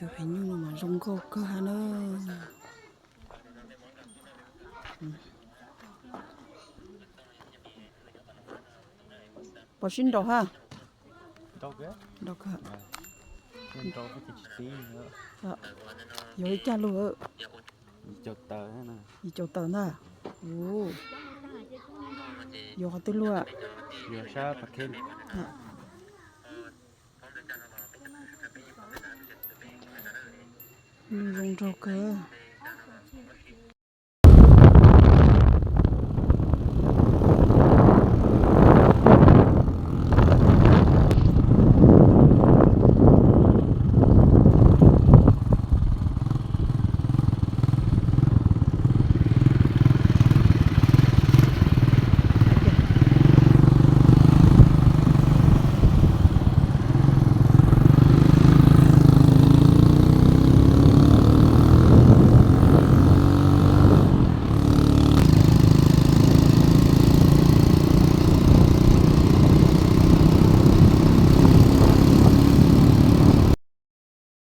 Cov hev nyuj no mas zoo nkauj kawg ha na. Pov sib nraus ha. Nraus kawg. Yog ib cag lug? Yim caum tawm ntag. Yuav qhov twg lug? Zoo nraug kawg.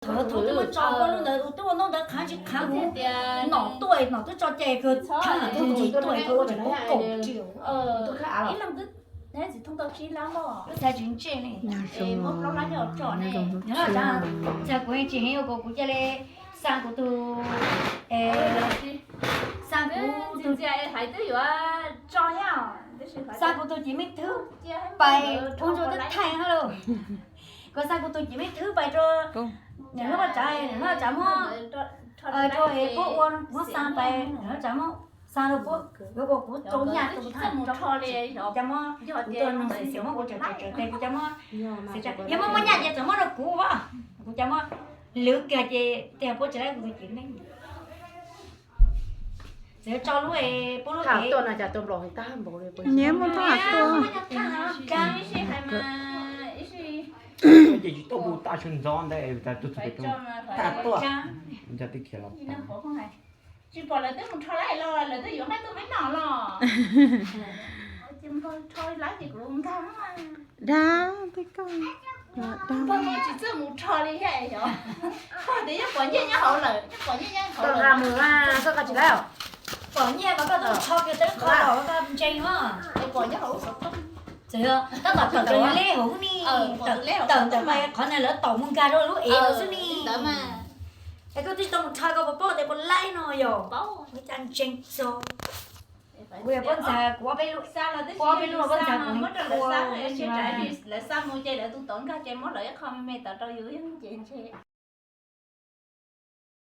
Thaum twb muab tso koj lub ntawd, twb ua ntaub ntawv qhav tsis qhav huv, nom tuaj nom twb tso cai kawg, thaum twb tsis tuaj kawg ua tsis pub kaum tsis. Txiv tsis ntsej ne, txawm kuv tsis heev ua kuv, kuv cia li xa kuv tus, xa kuv tus, xa kuv tus cim me thwb pais ua rau tib thaij na lauj. Kuv xa kuv tus cim me thwb pais rau nws lub qhov tsav, nws lub qhov tsav muab rau es puab ua muab xa pais, nws lub tsav muab xa rau puab, yuav ua kuv rau nyaj rau thaij, kuv cov muab, kuv tuaj nug xiv xiam muab kuv tsawm tsawm tsawm tes kuv cov muab, yog muab muab nyaj ces txawm muab rau kuv as, kuv cov muab lwv kiag ces tias puab tsis laib kuv tus cim me. Txawm tso lub, puab lub es tuaj no cas tua nplaum tag npaum li. Nyiam muab thaj tuaj. Ces tsis tau mus taj sw ntxov ntawd, tas tus txug pem rau, tas tuaj. Nco tib khiav los. Tsis pom lawv twb mus rho laib los lawv twb yuav nqaij tuaj peb noj los. Ces mus rho laib ces kuv nkag. Dag, tib koj, dag. Npawg Muas tsis txawj mus rho li thiab yog. Koj tias yeej pom nyiaj nyob hauv lawm, yeej pom nyiaj nyob hauv lawm. Koj tsis laib os. Pom nyiaj mas koj twb rho kiag teb qho los koj ntseeg mas. Pom nyob hauv lub xov tooj. Txawm tab tom tawm lub leb hauv xwb ni, tawm ntawm qhov na lawv taum mus nkag rau lub ev xwb ni. Es koj twb tsis tau mus rho koj puas paub tias puas laib no yog? Ua cas ntseeg txog. Kuv yog pob ntxag, kuv ob peb lub, kuv ob peb lub pob ntxag kuv muab rau lawv xa, lawv xa mus ces lawv tus tod nkag ces muab lawv ib qho me me tawm rau yus yeej ces ntshe.